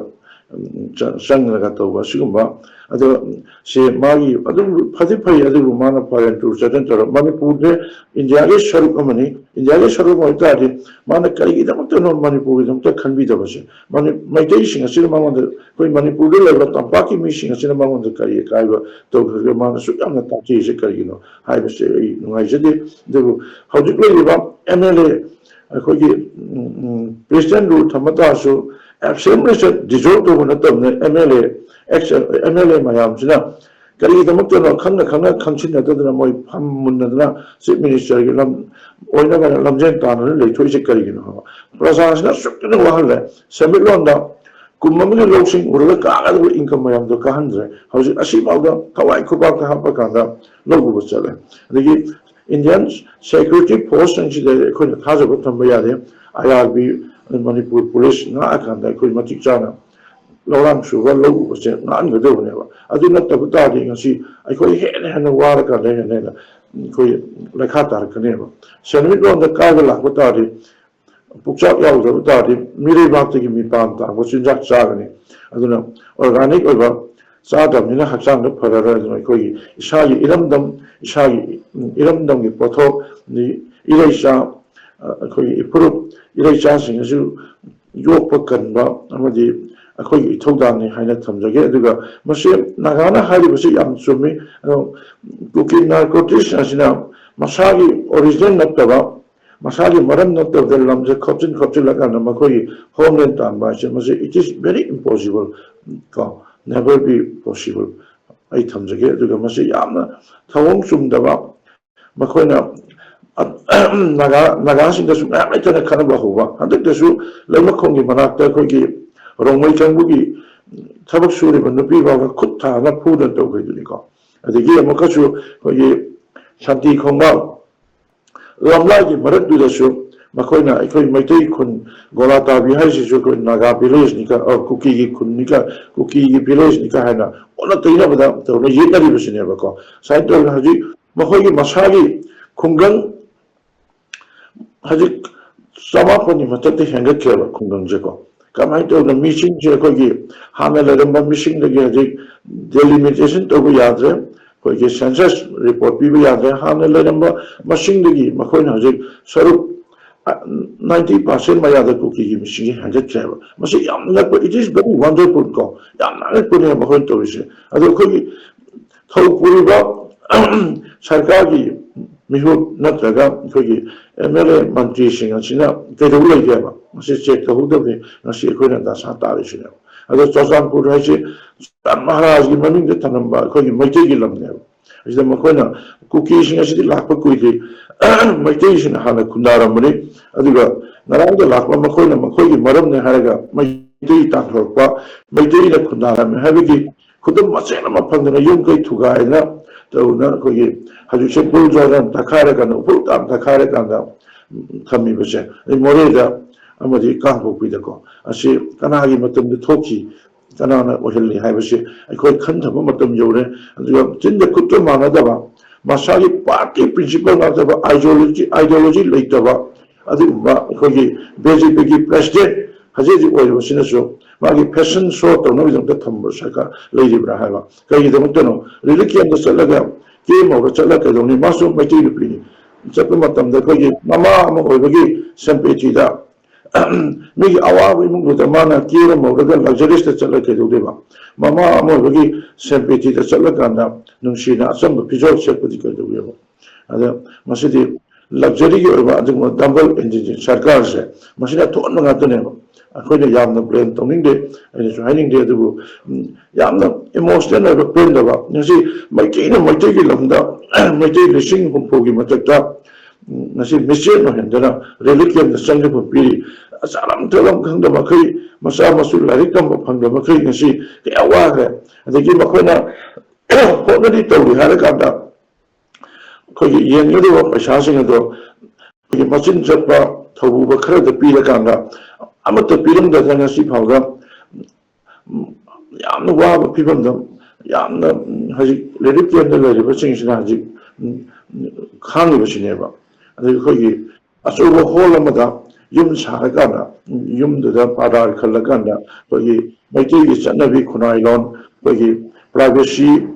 ꯎꯝ, ꯆ-, ꯆꯪꯗꯅꯒ ꯇꯧꯕ ꯑꯁꯤꯒꯨꯝꯕ꯫ ꯑꯗꯣ ꯁꯤ ꯃꯥꯒꯤ ꯑꯗꯨꯝ ꯐꯗꯤ ꯐꯩ, ꯑꯗꯨꯕꯨ ꯃꯥꯅ ꯐꯣꯔꯦꯟ ꯇꯨꯔ ꯆꯠꯇꯅ ꯇꯧꯔ ꯃꯅꯤꯄꯨꯔꯁꯦ ꯏꯟꯗꯤꯌꯥꯒꯤ ꯁꯔꯨꯛ ꯑꯃꯅꯤ꯫ ꯏꯟꯗꯤꯌꯥꯒꯤ ꯁꯔꯨꯛ ꯑꯃ ꯑꯣꯏꯇꯥꯔꯗꯤ ꯃꯥꯅ ꯀꯔꯤꯒꯤꯗꯃꯛꯇꯅꯣ ꯃꯅꯤꯄꯨꯔꯒꯤꯗꯃꯛꯇ ꯈꯟꯕꯤꯗꯕꯁꯦ? ꯃꯅꯤ-, ꯃꯩꯇꯩꯁꯤꯡ ꯑꯁꯤꯅ ꯃꯉꯣꯟꯗ, ꯑꯩꯈꯣꯏ ꯃꯅꯤꯄꯨꯔꯗ ꯂꯩꯕ ꯇꯝꯄꯥꯛꯀꯤ ꯃꯤꯁꯤꯡ ꯑꯁꯤꯅ ꯃꯉꯣꯟꯗ ꯀꯔꯤ ꯑꯀꯥꯏꯕ ꯇꯧꯈ꯭ꯔꯒ ꯃꯥꯅ ꯑꯁꯨꯛ ꯌꯥꯝꯅ ꯇꯥꯛꯄꯤꯔꯤꯁꯦ ꯀꯔꯤꯒꯤꯅꯣ ꯍꯥꯏꯕꯁꯦ ꯑꯩ ꯅꯨꯡꯉꯥꯏꯖꯗꯦ꯫ ꯑꯗꯨꯕꯨ ꯍꯧꯖꯤꯛ ꯂꯩꯔꯤꯕ ꯑꯦꯝ ꯑꯦꯜ ꯑꯦ, ꯑꯩꯈꯣꯏꯒꯤ, ꯎꯝ, ꯎꯝ, ꯄ꯭ꯔꯦꯁꯤꯗꯦꯟ ꯔꯨꯜ ꯊꯝꯕ ꯇꯥꯔꯁꯨ ꯑꯦꯕꯁꯦꯟ ꯃꯤꯅꯤꯁꯇꯔ ꯗꯤꯖꯣꯜꯕ ꯇꯧꯕ ꯅꯠꯇꯕꯅ M L A, ex M L A ꯃꯌꯥꯝꯁꯤꯅ ꯀꯔꯤꯒꯤꯗꯃꯛꯇꯅꯣ ꯈꯪꯅ ꯈꯪꯅ ꯈꯪꯁꯤꯟꯅꯗꯗꯅ ꯃꯣꯏ ꯐꯝ ꯃꯨꯟꯅꯗꯅ ꯆꯤꯐ ꯃꯤꯅꯤꯁꯇꯔꯒꯤ ꯂꯝ ꯑꯣꯏꯅꯕ ꯂꯝꯖꯦꯟ ꯇꯥꯟꯅꯗꯨꯅ ꯂꯩꯊꯣꯛꯏꯁꯦ ꯀꯔꯤꯒꯤꯅꯣ ꯍꯥꯏꯕ? ꯄ꯭ꯔꯖꯥꯁꯤꯅ ꯑꯁꯨꯛꯀꯤ ꯃꯇꯤꯛ ꯋꯥꯍꯜꯂꯦ꯫ ꯁꯦꯟꯃꯤꯠꯂꯣꯟꯗ ꯀꯨꯝ ꯑꯃꯒꯤ ꯂꯧꯁꯤꯡ ꯎꯔꯒ ꯀꯥꯒꯗꯕ ꯏꯟꯀꯝ ꯃꯌꯥꯝꯗꯣ ꯀꯥꯍꯟꯗ꯭ꯔꯦ꯫ ꯍꯧꯖꯤꯛ ꯑꯁꯤꯐꯥꯎꯗ ꯊꯋꯥꯏ ꯈꯨꯕꯥꯛꯇ ꯍꯥꯞꯄ ꯀꯥꯟꯗ ꯂꯧ ꯎꯕ ꯆꯠꯂꯦ꯫ ꯑꯗꯒꯤ ꯏꯟꯗꯤꯌꯥꯟ ꯁꯦꯀ꯭ꯌꯨꯔꯤꯇꯤ ꯐꯣꯔꯁꯁꯤꯡꯁꯤꯗ ꯑꯩꯈꯣꯏꯅ ꯊꯥꯖꯕ ꯊꯝꯕ ꯌꯥꯗꯦ꯫ ꯑꯥꯏ ꯑꯥꯔ ꯕꯤ, ꯃꯅꯤꯄꯨꯔ ꯄꯨꯂꯤꯁ ꯉꯥꯛꯑꯀꯥꯟꯗ ꯑꯩꯈꯣꯏ ꯃꯇꯤꯛ ꯆꯥꯅ ꯂꯧꯔꯥꯡ ꯁꯨꯕ ꯂꯧ ꯎꯕꯁꯦ ꯉꯥꯛꯍꯟꯒꯗꯕꯅꯦꯕ꯫ ꯑꯗꯨ ꯅꯠꯇꯕ ꯇꯥꯔꯗꯤ ꯉꯁꯤ ꯑꯩꯈꯣꯏ ꯍꯦꯟꯅ ꯍꯦꯟꯅ ꯋꯥꯔꯀꯥꯟꯗ ꯍꯦꯟꯅ ꯍꯦꯟꯅ ꯑꯩꯈꯣꯏ ꯂꯩꯈꯥ ꯇꯥꯔꯛꯀꯅꯦꯕ꯫ ꯁꯦꯟꯃꯤꯠꯂꯣꯟꯗ ꯀꯥꯏꯕ ꯂꯥꯛꯄ ꯇꯥꯔꯗꯤ, ꯄꯨꯛꯆꯥꯛ ꯌꯥꯎꯗꯕ ꯇꯥꯔꯗꯤ ꯃꯤꯔꯩꯕꯥꯛꯇꯒꯤ ꯃꯤꯄꯥꯟ ꯇꯥꯡꯕ ꯆꯤꯟꯖꯥꯛ ꯆꯥꯒꯅꯤ꯫ ꯑꯗꯨꯅ ꯑꯣꯔꯒꯥꯅꯤꯛ ꯑꯣꯏꯕ ꯆꯥꯗꯕꯅꯤꯅ ꯍꯛꯆꯥꯡꯗ ꯐꯔꯔꯣꯏ꯫ ꯑꯗꯨꯅ ꯑꯩꯈꯣꯏꯒꯤ ꯏꯁꯥꯒꯤ ꯏꯔꯝꯗꯝ, ꯏꯁꯥꯒꯤ ꯏꯔꯝꯗꯝꯒꯤ ꯄꯣꯠꯊꯣꯛ, ꯏꯔꯩꯆꯥ, ꯑꯩꯈꯣꯏꯒꯤ ꯏꯐꯨꯔꯨꯞ ꯏꯔꯩꯆꯥꯁꯤꯡ ꯑꯁꯤ ꯌꯣꯛꯄ ꯀꯟꯕ ꯑꯃꯗꯤ ꯑꯩꯈꯣꯏꯒꯤ ꯏꯊꯧꯗꯥꯡꯅꯤ ꯍꯥꯏꯅ ꯊꯝꯖꯒꯦ꯫ ꯑꯗꯨꯒ ꯃꯁꯤ ꯅꯥꯒꯥꯅ ꯍꯥꯏꯔꯤꯕꯁꯤ ꯌꯥꯝ ꯆꯨꯝꯃꯤ꯫ ꯑꯗꯣ ꯀꯨꯀꯤ ꯅꯥꯔꯀꯣꯇꯤꯁ ꯑꯁꯤꯅ ꯃꯁꯥꯒꯤ ꯑꯣꯔꯤꯖꯤꯅꯦꯜ ꯅꯠꯇꯕ, ꯃꯁꯥꯒꯤ ꯃꯔꯝ ꯅꯠꯇꯕꯗ ꯂꯝꯁꯦ ꯈꯣꯞꯆꯤꯟ ꯈꯣꯞꯆꯤꯜꯂꯀꯥꯟꯗ ꯃꯈꯣꯏꯒꯤ ꯍꯣꯝꯂꯦꯟ ꯇꯥꯟꯕ ꯍꯥꯏꯁꯦ, ꯃꯁꯤ it is very impossible ꯀꯣ, never be possible ꯑꯩ ꯊꯝꯖꯒꯦ꯫ ꯑꯗꯨꯒ ꯃꯁꯤ ꯌꯥꯝꯅ ꯊꯧꯑꯣꯡ ꯆꯨꯝꯗꯕ, ꯃꯈꯣꯏꯅ ꯅꯥꯒꯥ ꯅꯥꯒꯥꯁꯤꯡꯗꯁꯨ ꯃꯌꯥꯝ ꯂꯩꯇꯅ ꯈꯠꯅꯕ ꯍꯧꯕ꯫ ꯍꯟꯗꯛꯇꯁꯨ ꯂꯩꯃꯈꯣꯡꯒꯤ ꯃꯅꯥꯛꯇ ꯑꯩꯈꯣꯏꯒꯤ ꯔꯣꯡꯃꯩ ꯀꯥꯡꯕꯨꯒꯤ ꯊꯕꯛ ꯁꯨꯔꯤꯕ ꯅꯨꯄꯤ ꯐꯥꯎꯕ ꯈꯨꯠ ꯊꯥꯅ ꯐꯨꯗꯅ ꯇꯧꯈ꯭ꯔꯤꯗꯨꯅꯤꯀꯣ꯫ ꯑꯗꯒꯤ ꯑꯃꯨꯛꯀꯁꯨ ꯑꯩꯈꯣꯏꯒꯤ ꯁꯥꯟꯇꯤ ꯈꯣꯡꯕꯥꯜ ꯂꯝꯂꯥꯏꯒꯤ ꯃꯔꯛꯇꯨꯗꯁꯨ ꯃꯈꯣꯏꯅ ꯑꯩꯈꯣꯏ ꯃꯩꯇꯩ ꯈꯨꯟ ꯒꯣꯂꯥꯇꯥꯕꯤ ꯍꯥꯏꯁꯤꯁꯨ ꯑꯩꯈꯣꯏ ꯅꯥꯒꯥ ꯚꯤꯂꯦꯖꯅꯤꯒ, ꯑ, ꯀꯨꯀꯤꯒꯤ ꯈꯨꯟꯅꯤꯒ, ꯀꯨꯀꯤꯒꯤ ꯚꯤꯂꯦꯖꯅꯤꯒ ꯍꯥꯏꯅ ꯑꯣꯟꯅ ꯇꯩꯅꯕꯗ ꯇꯧꯔꯒ ꯌꯦꯛꯅꯔꯤꯕꯁꯤꯅꯦꯕꯀꯣ꯫ ꯁꯨꯃꯥꯏꯅ ꯇꯧꯗꯅ ꯍꯧꯖꯤꯛ ꯃꯈꯣꯏꯒꯤ ꯃꯁꯥꯒꯤ ꯈꯨꯡꯒꯪ ꯍꯧꯖꯤꯛ ꯆꯃꯥꯄꯟꯒꯤ ꯃꯊꯛꯇ ꯍꯦꯟꯒꯠꯈ꯭ꯔꯦꯕ ꯈꯨꯡꯒꯪꯁꯦꯀꯣ꯫ ꯀꯃꯥꯏꯅ ꯇꯧꯗꯅ ꯃꯤꯁꯤꯡꯁꯦ ꯑꯩꯈꯣꯏꯒꯤ ꯍꯥꯟꯅ ꯂꯩꯔꯝꯕ ꯃꯤꯁꯤꯡꯗꯒꯤ ꯍꯧꯖꯤꯛ ꯗꯦꯂꯤꯃꯤꯇꯦꯁꯟ ꯇꯧꯕ ꯌꯥꯗ꯭ꯔꯦ, ꯑꯩꯈꯣꯏꯒꯤ ꯁꯦꯟꯁꯁ ꯔꯤꯄꯣꯔꯠ ꯄꯤꯕ ꯌꯥꯗ꯭ꯔꯦ꯫ ꯍꯥꯟꯅ ꯂꯩꯔꯝꯕ ꯃꯁꯤꯡꯗꯒꯤ ꯃꯈꯣꯏꯅ ꯍꯧꯖꯤꯛ ꯁꯔꯨꯛ ꯅꯥꯏꯟꯇꯤ ꯄꯥꯔꯁꯦꯟ ꯃꯌꯥꯗ ꯀꯨꯀꯤꯒꯤ ꯃꯤꯁꯤꯡꯁꯦ ꯍꯦꯟꯒꯠꯈ꯭ꯔꯦꯕ꯫ ꯃꯁꯤ ꯌꯥꯝ ꯉꯛꯄ, it is very wonderful ꯀꯣ, ꯌꯥꯝꯅ ꯉꯛꯄꯅꯦ ꯃꯈꯣꯏꯅ ꯇꯧꯔꯤꯁꯦ꯫ ꯑꯗꯣ ꯑꯩꯈꯣꯏꯒꯤ ꯊꯧ ꯄꯨꯔꯤꯕ ꯁꯔꯀꯥꯔꯒꯤ ꯃꯤꯍꯨꯠ ꯅꯠꯇ꯭ꯔꯒ ꯑꯩꯈꯣꯏꯒꯤ ꯑꯦꯝ ꯑꯦꯜ ꯑꯦ ꯃꯟꯇ꯭ꯔꯤꯁꯤꯡ ꯑꯁꯤꯅ ꯀꯩꯗꯧ ꯂꯩꯒꯦꯕ? ꯃꯁꯤ ꯆꯦꯛ ꯇꯧꯍꯧꯗꯕꯅꯤ ꯉꯁꯤ ꯑꯩꯈꯣꯏꯅ ꯗꯁꯥ ꯇꯥꯔꯤꯁꯤꯅꯦꯕ꯫ ꯑꯗꯣ ꯆꯨꯔꯆꯥꯟꯄꯨꯔ ꯍꯥꯏꯁꯤ ꯆꯨꯔꯆꯥꯟ ꯃꯍꯥꯔꯥꯖꯒꯤ ꯃꯃꯤꯡꯗ ꯊꯝꯂꯝꯕ ꯑꯩꯈꯣꯏꯒꯤ ꯃꯩꯇꯩꯒꯤ ꯂꯝꯅꯦꯕ꯫ ꯑꯁꯤꯗ ꯃꯈꯣꯏꯅ ꯀꯨꯀꯤꯁꯤꯡ ꯑꯁꯤꯗꯤ ꯂꯥꯛꯄ ꯀꯨꯏꯗ꯭ꯔꯤ, ꯃꯩꯇꯩꯁꯤꯡꯅ ꯍꯥꯟꯅ ꯈꯨꯟꯗꯥꯔꯝꯕꯅꯤ꯫ ꯑꯗꯨꯒ ꯉꯔꯥꯡꯗ ꯂꯥꯛꯄ ꯃꯈꯣꯏꯅ ꯃꯈꯣꯏꯒꯤ ꯃꯔꯝꯅꯤ ꯍꯥꯏꯔꯒ ꯃꯩꯇꯩ ꯇꯥꯟꯊꯣꯔꯛꯄ, ꯃꯩꯇꯩꯅ ꯈꯨꯟꯗꯥꯔꯝꯃꯤ ꯍꯥꯏꯕꯒꯤ ꯈꯨꯗꯝ ꯃꯆꯦꯠ ꯑꯃ ꯐꯪꯗꯅ ꯌꯨꯝ ꯀꯩ ꯊꯨꯒꯥꯏꯗꯅ ꯇꯧꯗꯅ ꯑꯩꯈꯣꯏꯒꯤ ꯍꯧꯖꯤꯛꯁꯦ ꯕꯨꯜꯗꯣꯖꯔꯅ ꯇꯛꯈꯥꯏꯔꯀꯥꯟꯗ, ꯎꯐꯨꯜ ꯇꯥꯝ ꯇꯛꯈꯥꯏꯔꯀꯥꯟꯗ ꯊꯝꯃꯤꯕꯁꯦ, ꯑꯗꯩ ꯃꯣꯔꯦꯗ ꯑꯃꯗꯤ ꯀꯥꯡꯄꯣꯛꯄꯤꯗꯀꯣ, ꯑꯁꯤ ꯀꯅꯥꯒꯤ ꯃꯇꯝꯗ ꯊꯣꯛꯈꯤ, ꯀꯅꯥꯅ ꯑꯣꯏꯍꯜꯂꯤ ꯍꯥꯏꯕꯁꯤ ꯑꯩꯈꯣꯏ ꯈꯟꯊꯕ ꯃꯇꯝ ꯌꯧꯔꯦ꯫ ꯑꯗꯨꯒ ꯆꯤꯟꯗ ꯈꯨꯠꯇ ꯃꯥꯟꯅꯗꯕ, ꯃꯁꯥꯒꯤ ꯄꯥꯔꯇꯤ ꯄ꯭ꯔꯤꯟꯁꯤꯄꯜ ꯅꯠꯇꯕ, ꯑꯥꯏꯗꯤꯌꯣꯂꯣꯖꯤ ꯑꯥꯏꯗꯤꯌꯣꯂꯣꯖꯤ ꯂꯩꯇꯕ ꯑꯗꯨꯒꯨꯝꯕ ꯑꯩꯈꯣꯏꯒꯤ ꯕꯤ ꯖꯦ ꯄꯤꯒꯤ ꯄ꯭ꯔꯦꯁꯤꯗꯦꯟꯠ ꯍꯧꯖꯤꯛ ꯍꯧꯖꯤꯛ ꯑꯣꯏꯔꯤꯕꯁꯤꯅꯁꯨ ꯃꯥꯒꯤ ꯐꯦꯁꯟ ꯁꯣ ꯇꯧꯅꯕꯒꯤꯗꯃꯛꯇ ꯊꯝꯕ ꯁꯔꯀꯥꯔ ꯂꯩꯔꯤꯕ꯭ꯔꯥ ꯍꯥꯏꯕ꯫ ꯀꯔꯤꯒꯤꯗꯃꯛꯇꯅꯣ? ꯔꯤꯂꯤꯐ ꯀꯦꯝꯞꯇ ꯆꯠꯂꯒ ꯀꯦ ꯃꯧꯗ ꯆꯠꯂꯒ ꯀꯩꯗꯧꯅꯤ? ꯃꯥꯁꯨ ꯃꯩꯇꯩ ꯅꯨꯄꯤꯅꯤ꯫ ꯆꯠꯄ ꯃꯇꯝꯗ ꯑꯩꯈꯣꯏꯒꯤ ꯃꯃꯥ ꯑꯃ ꯑꯣꯏꯕꯒꯤ ꯁꯦꯝꯄꯦꯊꯤꯗ ꯃꯤꯒꯤ ꯑꯋꯥꯕ ꯏꯃꯨꯡꯗꯨꯗ ꯃꯥꯅ ꯀꯦꯔ ꯃꯧꯔꯒ ꯂꯛꯖꯔꯤꯁꯇ ꯆꯠꯂꯒ ꯀꯩꯗꯧꯗꯣꯏꯕ? ꯃꯃꯥ ꯑꯃ ꯑꯣꯏꯕꯒꯤ ꯁꯦꯝꯄꯦꯊꯤꯗ ꯆꯠꯂꯀꯥꯟꯗ ꯅꯨꯡꯁꯤꯅ ꯑꯆꯝꯕ ꯐꯤꯖꯣꯜ ꯁꯦꯠꯄꯗꯤ ꯀꯩꯗꯧꯋꯦꯕ? ꯑꯗ ꯃꯁꯤꯗꯤ ꯂꯛꯖꯔꯤꯒꯤ ꯑꯣꯏꯕ ꯑꯗꯨꯒꯨꯝꯕ ꯗꯕꯜ ꯏꯟꯖꯤꯟ ꯁꯔꯀꯥꯔꯁꯦ, ꯃꯁꯤꯅ ꯊꯣꯛꯍꯟꯕ ꯉꯥꯛꯇꯅꯦꯕ꯫ ꯑꯩꯈꯣꯏꯅ ꯌꯥꯝꯅ ꯕ꯭ꯂꯦꯝ ꯇꯧꯅꯤꯡꯗꯦ, ꯑꯩꯅꯁꯨ ꯍꯥꯏꯅꯤꯡꯗꯦ, ꯑꯗꯨꯕꯨ ꯎꯝ, ꯌꯥꯝꯅ ꯏꯃꯣꯁꯅꯦꯜ ꯑꯣꯏꯕ ꯄꯦꯟꯗꯕ꯫ ꯉꯁꯤ ꯃꯩꯇꯩꯅ ꯃꯩꯇꯩꯒꯤ ꯂꯝꯗ ꯃꯩꯇꯩ ꯂꯤꯁꯤꯡ ꯍꯨꯝꯐꯨꯒꯤ ꯃꯊꯛꯇ ꯎꯝ, ꯉꯁꯤ ꯃꯤꯆꯦꯟ ꯑꯣꯏꯍꯟꯗꯅ ꯔꯤꯂꯤꯐ ꯀꯦꯝꯞꯇ ꯆꯪꯖꯐꯝ ꯄꯤꯔꯤ꯫ ꯆꯥꯔꯝ ꯊꯛꯂꯝ ꯈꯪꯗꯕ ꯃꯈꯩ, ꯃꯆꯥ ꯃꯁꯨ ꯂꯥꯏꯔꯤꯛ ꯇꯝꯕ ꯐꯪꯗꯕ ꯃꯈꯩ ꯉꯁꯤ ꯀꯌꯥ ꯋꯥꯈ꯭ꯔꯦ꯫ ꯑꯗꯒꯤ ꯃꯈꯣꯏꯅ ꯍꯣꯠꯅꯔꯤ ꯇꯧꯔꯤ ꯍꯥꯏꯔꯀꯥꯟꯗ ꯑꯩꯈꯣꯏꯒꯤ ꯌꯦꯟꯒꯗꯧꯕ ꯄꯩꯁꯥꯁꯤꯡ ꯑꯗꯣ ꯑꯩꯈꯣꯏꯒꯤ ꯃꯆꯤꯟ ꯆꯠꯄ ꯊꯧꯕꯨꯕ ꯈꯔꯗ ꯄꯤꯔꯀꯥꯟꯗ ꯑꯃꯠꯇ ꯄꯤꯔꯝꯗꯗꯅ ꯉꯁꯤ ꯐꯥꯎꯗ ꯎꯝ, ꯌꯥꯝꯅ ꯋꯥꯕ ꯐꯤꯕꯝꯗ ꯌꯥꯝꯅ ꯎꯝ, ꯍꯧꯖꯤꯛ ꯔꯤꯂꯤꯐ ꯀꯦꯝꯞꯇ ꯂꯩꯔꯤꯕꯁꯤꯡꯁꯤꯅ ꯍꯧꯖꯤꯛ ꯎꯝ, ꯈꯥꯡꯉꯤꯕꯁꯤꯅꯦꯕ꯫ ꯑꯗꯒꯤ ꯑꯩꯈꯣꯏꯒꯤ ꯑꯆꯧꯕ ꯍꯣꯜ ꯑꯃꯗ ꯌꯨꯝ ꯁꯥꯔꯀꯥꯟꯗ ꯎꯝ, ꯌꯨꯝꯗꯨꯗ ꯄꯥꯔꯗꯥꯔ ꯈꯜꯂꯀꯥꯟꯗ ꯑꯩꯈꯣꯏꯒꯤ ꯃꯩꯇꯩꯒꯤ ꯆꯠꯅꯕꯤ ꯈꯨꯟꯅꯥꯏ ꯂꯣꯟ, ꯑꯩꯈꯣꯏꯒꯤ ꯄ꯭ꯔꯥꯏꯚꯦꯁꯤ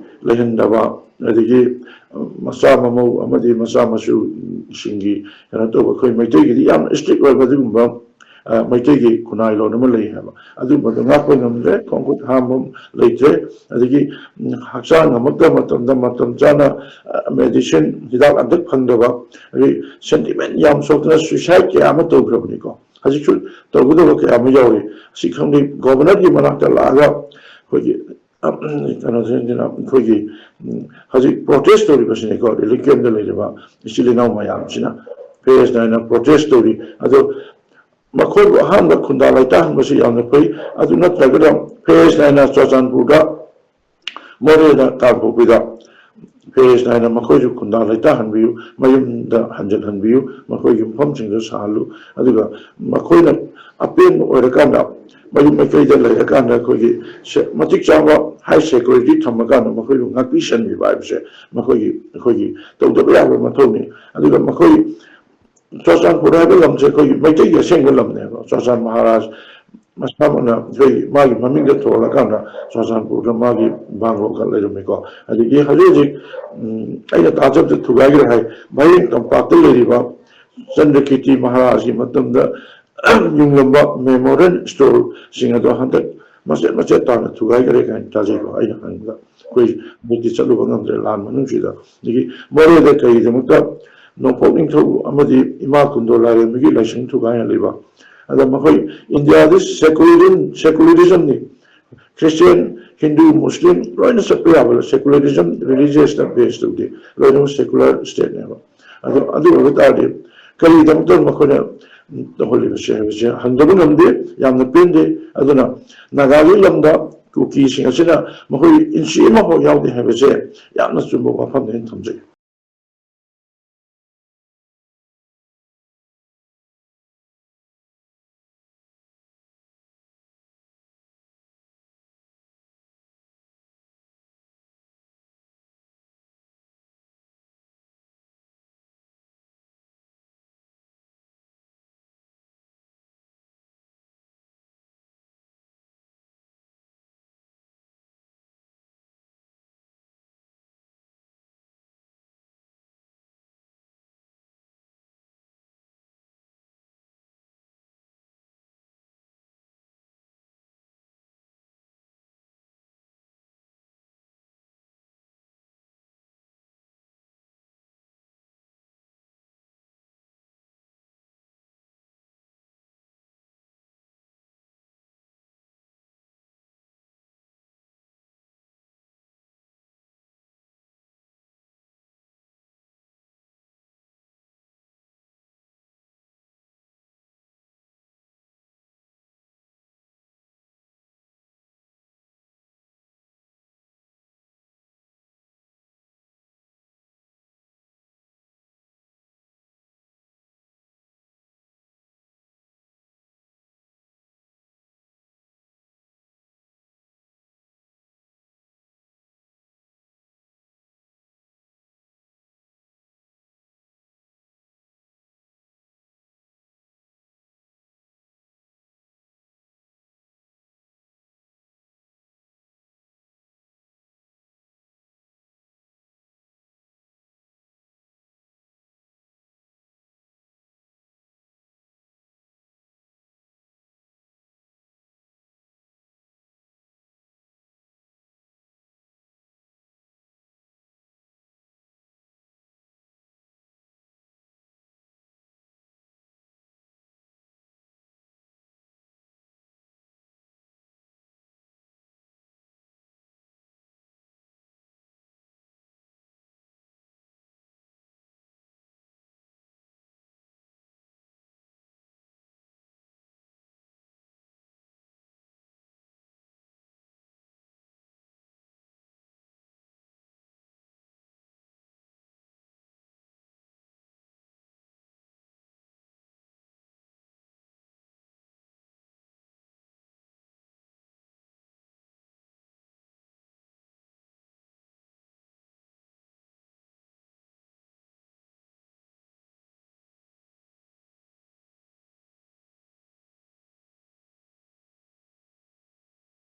ꯂꯩꯍꯟꯗꯕ, ꯑꯗꯒꯤ ꯎꯝ, ꯃꯆꯥ ꯃꯃꯧ ꯑꯃꯗꯤ ꯃꯆꯥ ꯃꯁꯨꯁꯤꯡꯒꯤ ꯀꯩꯅꯣ ꯇꯧꯕ, ꯑꯩꯈꯣꯏ ꯃꯩꯇꯩꯒꯤꯗꯤ ꯌꯥꯝ ꯏꯁꯇ꯭ꯔꯤꯛ ꯑꯣꯏꯕ ꯑꯗꯨꯒꯨꯝꯕ ꯑ, ꯃꯩꯇꯩꯒꯤ ꯈꯨꯟꯅꯥꯏ ꯂꯣꯟ ꯑꯃ ꯂꯩ ꯍꯥꯏꯕ, ꯑꯗꯨꯝꯕꯗꯣ ꯉꯥꯛꯄ ꯉꯝꯗ꯭ꯔꯦ꯫ ꯈꯣꯡ ꯈꯨꯠ ꯍꯥꯝꯕ ꯂꯩꯇ꯭ꯔꯦ꯫ ꯑꯗꯒꯤ ꯎꯝ, ꯍꯛꯆꯥꯡ ꯉꯝꯃꯛꯇꯕ ꯃꯇꯝꯗ ꯃꯇꯝ ꯆꯥꯅ ꯃꯦꯗꯤꯁꯤꯟ ꯍꯤꯗꯥꯛ ꯂꯥꯡꯊꯛ ꯐꯪꯗꯕ, ꯑꯗꯒꯤ ꯁꯦꯟꯇꯤꯃꯦꯟ ꯌꯥꯝ ꯁꯣꯛꯇꯅ ꯁꯨꯏꯁꯥꯏꯠ ꯀꯌꯥ ꯑꯃ ꯇꯧꯈ꯭ꯔꯕꯅꯤꯀꯣ꯫ ꯍꯧꯖꯤꯛꯁꯨ ꯇꯧꯒꯗꯕ ꯀꯌꯥ ꯑꯃ ꯌꯥꯎꯔꯤ꯫ ꯑꯁꯤ ꯈꯪꯗꯦ, ꯒꯣꯕꯔꯅꯔꯒꯤ ꯃꯅꯥꯛꯇ ꯂꯥꯛꯑꯒ ꯑꯩꯈꯣꯏꯒꯤ ꯎꯝ, ꯀꯩꯅꯣꯁꯤꯡꯁꯤꯅ ꯑꯩꯈꯣꯏꯒꯤ ꯎꯝ, ꯍꯧꯖꯤꯛ ꯄ꯭ꯔꯣꯇꯦꯁ ꯇꯧꯔꯤꯕꯁꯤꯅꯤꯀꯣ, ꯔꯤꯂꯤꯐ ꯀꯦꯝꯞꯇ ꯂꯩꯔꯤꯕ ꯏꯆꯤꯜ ꯏꯅꯥꯎ ꯃꯌꯥꯝꯁꯤꯅ ꯐꯦꯁ ꯅꯥꯏꯅ ꯄ꯭ꯔꯣꯇꯦꯁ ꯇꯧꯔꯤ꯫ ꯑꯗꯣ ꯃꯈꯣꯏꯕꯨ ꯑꯍꯥꯟꯕ ꯈꯨꯟꯗꯥ ꯂꯩꯇꯥꯍꯟꯕꯁꯤ ꯌꯥꯝꯅ ꯐꯩ꯫ ꯑꯗꯨ ꯅꯠꯇ꯭ꯔꯒꯅ ꯐꯦꯁ ꯅꯥꯏꯅ ꯆꯨꯔꯆꯥꯟꯄꯨꯔꯗ, ꯃꯣꯔꯦꯗ, ꯀꯥꯡꯄꯣꯛꯄꯤꯗ ꯐꯦꯁ ꯅꯥꯏꯅ ꯃꯈꯣꯏꯁꯨ ꯈꯨꯟꯗꯥ ꯂꯩꯇꯥꯍꯟꯕꯤꯌꯨ, ꯃꯌꯨꯝꯗ ꯍꯟꯖꯤꯜꯍꯟꯕꯤꯌꯨ, ꯃꯈꯣꯏꯒꯤ ꯃꯐꯝꯁꯤꯡꯗ ꯁꯥꯍꯜꯂꯨ꯫ ꯑꯗꯨꯒ ꯃꯈꯣꯏꯅ ꯑꯄꯦꯟꯕ ꯑꯣꯏꯔꯀꯥꯟꯗ ꯃꯌꯨꯝ ꯃꯀꯩꯗ ꯂꯩꯔꯀꯥꯟꯗ ꯑꯩꯈꯣꯏꯒꯤ ꯁꯦ-, ꯃꯇꯤꯛ ꯆꯥꯕ ꯍꯥꯏ ꯁꯦꯀ꯭ꯌꯨꯔꯤꯇꯤ ꯊꯝꯃꯀꯥꯟꯗ ꯃꯈꯣꯏꯕꯨ ꯉꯥꯛꯄꯤ ꯁꯦꯟꯕꯤꯕ ꯍꯥꯏꯕꯁꯦ ꯃꯈꯣꯏꯒꯤ, ꯑꯩꯈꯣꯏꯒꯤ ꯇꯧꯗꯕ ꯌꯥꯕ ꯃꯊꯧꯅꯤ꯫ ꯑꯗꯨꯒ ꯃꯈꯣꯏ ꯆꯨꯔꯆꯥꯟꯄꯨꯔ ꯍꯥꯏꯕ ꯂꯝꯁꯦ ꯑꯩꯈꯣꯏꯒꯤ ꯃꯩꯇꯩꯒꯤ ꯑꯁꯦꯡꯕ ꯂꯝꯅꯦꯕ꯫ ꯆꯨꯔꯆꯥꯟ ꯃꯍꯥꯔꯥꯖ ꯃꯁꯥꯃꯛꯅ ꯑꯩꯈꯣꯏ ꯃꯥꯒꯤ ꯃꯃꯤꯡꯗ ꯊꯣꯜꯂꯀꯥꯟꯗ ꯆꯨꯔꯆꯥꯟꯄꯨꯔꯗ ꯃꯥꯒꯤ ꯕꯪꯒ꯭ꯂꯣꯒ ꯂꯩꯔꯝꯃꯤꯀꯣ꯫ ꯑꯗꯒꯤ ꯍꯧꯖꯤꯛ ꯍꯧꯖꯤꯛ, ꯎꯝ, ꯑꯩꯅ ꯇꯥꯖꯕꯗ ꯊꯨꯒꯥꯏꯈ꯭ꯔꯦ ꯍꯥꯏ, ꯚꯥꯏꯔꯦꯟ ꯇꯝꯄꯥꯛꯇ ꯂꯩꯔꯤꯕ ꯆꯟꯗ꯭ꯔꯀꯤꯔꯇꯤ ꯃꯍꯥꯔꯥꯖꯒꯤ ꯃꯇꯝꯗ ꯌꯨꯡꯂꯝꯕ ꯃꯦꯃꯣꯔꯤꯌꯦꯜ ꯁ꯭ꯇꯣꯟꯁꯤꯡ ꯑꯗꯣ ꯍꯟꯗꯛ ꯃꯆꯦꯠ ꯃꯆꯦꯠ ꯇꯥꯅ ꯊꯨꯒꯥꯏꯈ꯭ꯔꯦ ꯀꯥꯏꯅ ꯇꯥꯖꯩꯀꯣ ꯑꯩꯅ ꯈꯪꯕꯗ꯫ ꯑꯩꯈꯣꯏ ꯍꯧꯖꯤꯛꯇꯤ ꯆꯠꯂꯨꯕ ꯉꯝꯗ꯭ꯔꯦ ꯂꯥꯟ ꯃꯅꯨꯡꯁꯤꯗ꯫ ꯑꯗꯒꯤ ꯃꯔꯨꯑꯣꯏꯅ ꯀꯔꯤꯒꯤꯗꯃꯛꯇ ꯅꯣꯡꯄꯣꯛ ꯅꯤꯡꯊꯧ ꯑꯃꯗꯤ ꯏꯃꯥ ꯀꯨꯟꯗꯣ ꯂꯥꯏꯔꯦꯝꯕꯤꯒꯤ ꯂꯥꯏꯁꯪ ꯊꯨꯒꯥꯏꯅ ꯂꯩꯕ? ꯑꯗ ꯃꯈꯣꯏ ꯏꯟꯗꯤꯌꯥꯗ ꯁꯦꯀꯨꯂꯔꯤꯖꯝ, ꯁꯦꯀꯨꯂꯔꯤꯖꯝꯅꯤ꯫ ꯈ꯭ꯔꯤꯁꯇꯤꯌꯟ, ꯍꯤꯟꯗꯨ, ꯃꯨꯁꯂꯤꯝ ꯂꯣꯏꯅ ꯆꯠꯄ ꯌꯥꯕ, ꯁꯦꯀꯨꯂꯔꯤꯖꯝ, ꯔꯤꯂꯤꯖꯤꯌꯁꯇ ꯕꯦꯁ ꯇꯧꯗꯦ, ꯂꯣꯏꯅꯃꯛ ꯁꯦꯀꯨꯂꯔ ꯁ꯭ꯇꯦꯠꯅꯦꯕ꯫ ꯑꯗꯣ ꯑꯗꯨ ꯑꯣꯏꯕ ꯇꯥꯔꯗꯤ ꯀꯔꯤꯒꯤꯗꯃꯛꯇ ꯃꯈꯣꯏꯅ ꯇꯧꯍꯜꯂꯤꯕꯁꯦ ꯍꯥꯏꯕꯁꯦ ꯍꯟꯗꯕ ꯉꯝꯗꯦ, ꯌꯥꯝꯅ ꯄꯦꯟꯗꯦ꯫ ꯑꯗꯨꯅ ꯅꯥꯒꯥꯒꯤ ꯂꯝꯗ ꯀꯨꯀꯤꯁꯤꯡ ꯑꯁꯤꯅ ꯃꯈꯣꯏ ꯏꯟꯆꯤ ꯑꯃꯐꯥꯎ ꯌꯥꯎꯗꯦ ꯍꯥꯏꯕꯁꯦ ꯌꯥꯝꯅ ꯆꯨꯝꯕ ꯋꯥꯐꯝꯅꯦꯅ ꯊꯝꯖꯩ꯫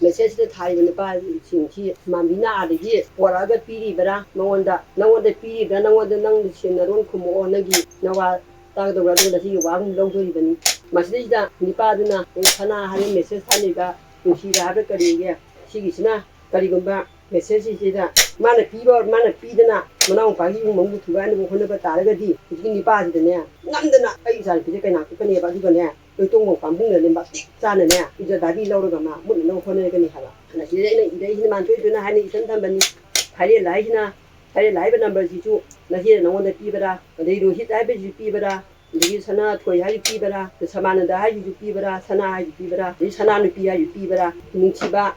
ꯃꯦꯁꯦꯖꯁꯤꯗ ꯊꯥꯔꯤꯕ ꯅꯨꯄꯥꯁꯤꯡꯁꯤ ꯃꯥꯟꯕꯤꯅ ꯑꯥꯗꯒꯤ ꯄꯣꯔꯛꯑꯒ ꯄꯤꯔꯤꯕ꯭ꯔꯥ? ꯃꯉꯣꯟꯗ, ꯅꯉꯣꯟꯗ ꯄꯤꯔꯤꯕ꯭ꯔꯥ? ꯅꯉꯣꯟꯗ ꯅꯪ ꯁꯦꯡꯅꯔꯣꯟ ꯈꯨꯝꯃꯛꯑꯣ, ꯅꯪꯒꯤ ꯅꯋꯥ ꯇꯥꯒꯗꯧꯕ꯭ꯔꯥ? ꯑꯗꯨꯒ ꯅꯁꯤꯒꯤ ꯋꯥꯒꯨꯝ ꯂꯧꯗꯣꯔꯤꯕꯅꯤ꯫ ꯃꯁꯤꯗꯩꯁꯤꯗ ꯅꯤꯄꯥꯗꯨꯅ ꯁꯅꯥ ꯍꯥꯏꯕ ꯃꯦꯁꯦꯖ ꯊꯥꯅꯩꯕ, ꯅꯨꯡꯁꯤꯕ ꯍꯥꯏꯕ꯭ꯔꯥ ꯀꯔꯤꯒꯦ? ꯁꯤꯒꯤꯁꯤꯅ ꯀꯔꯤꯒꯨꯝꯕ ꯃꯦꯁꯦꯖꯁꯤꯡꯁꯤꯗ ꯃꯥꯅ ꯄꯤꯕ, ꯃꯥꯅ ꯄꯤꯗꯅ ꯃꯅꯥꯎ ꯅꯨꯄꯥꯒꯤ ꯏꯃꯨꯡ ꯃꯅꯨꯡꯕꯨ ꯊꯨꯒꯥꯏꯅꯕ ꯍꯣꯠꯅꯕ ꯇꯥꯔꯒꯗꯤ ꯍꯧꯖꯤꯛꯀꯤ ꯅꯤꯄꯥꯁꯤꯗꯅꯦ, ꯅꯝꯗꯅ ꯑꯩ ꯏꯆꯥꯅꯨꯄꯤꯁꯦ ꯀꯩꯅꯥ ꯀꯛꯀꯅꯦꯕ, ꯑꯗꯨꯒꯅꯦ ꯂꯣꯏꯇꯣꯡꯕ ꯄꯥꯝꯕꯨꯡꯗꯅꯦ ꯃꯇꯤꯛ ꯆꯥꯅꯅꯦ ꯏꯖꯠ ꯍꯥꯏꯕꯤ ꯂꯧꯔꯒ ꯃꯥ ꯃꯨꯠꯅꯅꯕ ꯍꯣꯠꯅꯔꯒꯅꯤ ꯍꯥꯏꯕ꯫ ꯃꯁꯤꯗ ꯑꯩꯅ ꯏꯔꯛꯏꯁꯤꯅ ꯃꯥꯟꯊꯣꯏꯗꯨꯅ ꯍꯥꯏꯅ ꯏꯆꯟ ꯊꯝꯕꯅꯤ꯫ ꯐꯥꯏꯔꯦꯜ ꯍꯥꯏꯁꯤꯅ, ꯐꯥꯏꯔꯦꯜ ꯍꯥꯏꯕ ꯅꯝꯕꯔꯁꯤꯁꯨ ꯅꯆꯦꯅ ꯅꯉꯣꯟꯗ ꯄꯤꯕ꯭ꯔꯥ? ꯑꯗꯩ ꯔꯣꯍꯤꯠ ꯍꯥꯏꯕꯁꯤ ꯄꯤꯕ꯭ꯔꯥ? ꯑꯗꯒꯤ ꯁꯅꯥꯊꯣꯏ ꯍꯥꯏꯁꯤ ꯄꯤꯕ꯭ꯔꯥ? ꯁꯃꯥꯅꯟꯗ ꯍꯥꯏꯁꯤꯁꯨ ꯄꯤꯕ꯭ꯔꯥ? ꯁꯅꯥ ꯍꯥꯏꯁꯤ ꯄꯤꯕ꯭ꯔꯥ? ꯑꯗꯩ ꯁꯅꯥ ꯅꯨꯄꯤ ꯍꯥꯏꯁꯤ ꯄꯤꯕ꯭ꯔꯥ? ꯅꯨꯡꯁꯤꯕ